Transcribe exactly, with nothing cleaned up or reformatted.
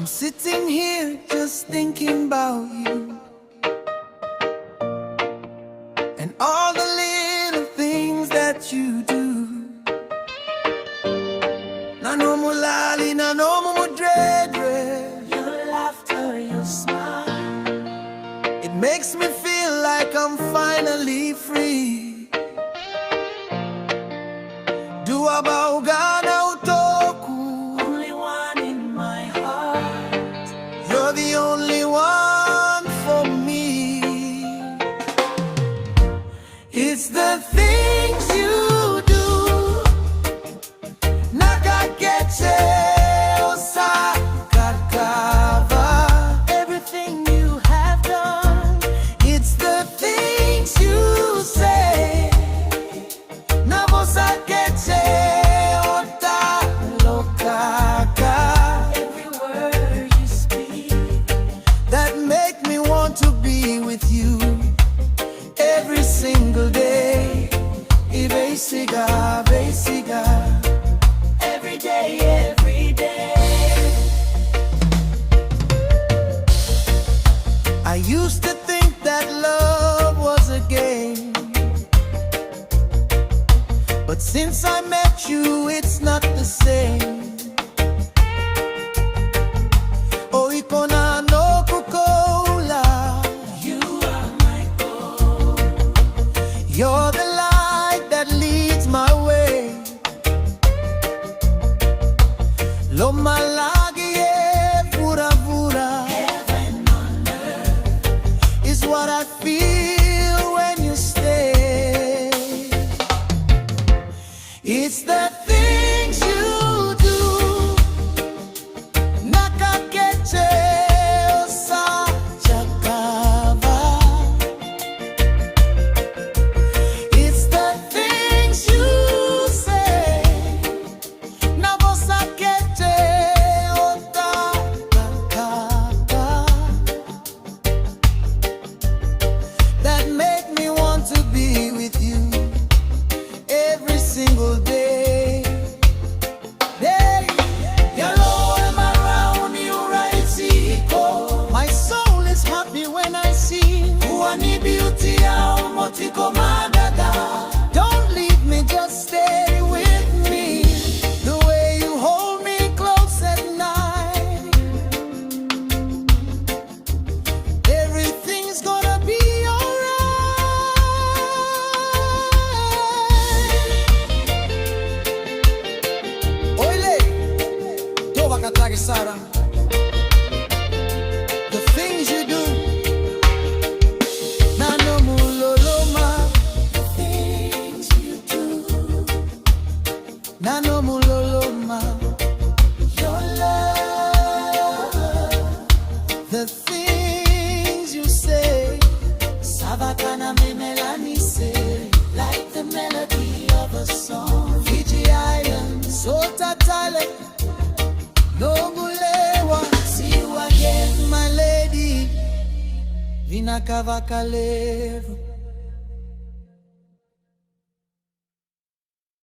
Sitting here just thinking about you and all the little things that you do. Na nomu lali, na nomu mudredre. Your laughter, your smile. It makes me feel like I'm finally free. Dua bau ga na utoku. Only one in my heart. You're the only one for me. It's the things you do. Na ka kece o sa cakava. Everything you have done. It's the things you say. Na vosa kece o ta lokaka. Every word you speak. That make me want to be with you every single day. I veisiga, veisiga. Every day, every day. I used to think that love was a game. But since I met you, it's not the same. O iko na noqu koula. You are my goal. You're the light that leads my way. Lomalagi e vuravura. Heaven on earth. Is what I feel when you stay. It's the things you do. Na ka kece o sa cakava. It's the things you say. Na vosa kece o ta cakava. That make me want to be with you every single day. Hey, you're all around, you right, Siko. My soul is happy when I see you. Kuwa ni beauty au motiko madada. Don't leave me, just stay with me. The way you hold me close at night. Everything's gonna be alright. Oile, tovakataki sara. The things you do. Na nomu loloma. The things you do. Na nomu loloma. Your love. The things you say. Sa vaka na memelanise. Like the melody of a song. Fiji Islands. So tatale. Noqu lewa. See you again, my lady. Vinaka vakalevu.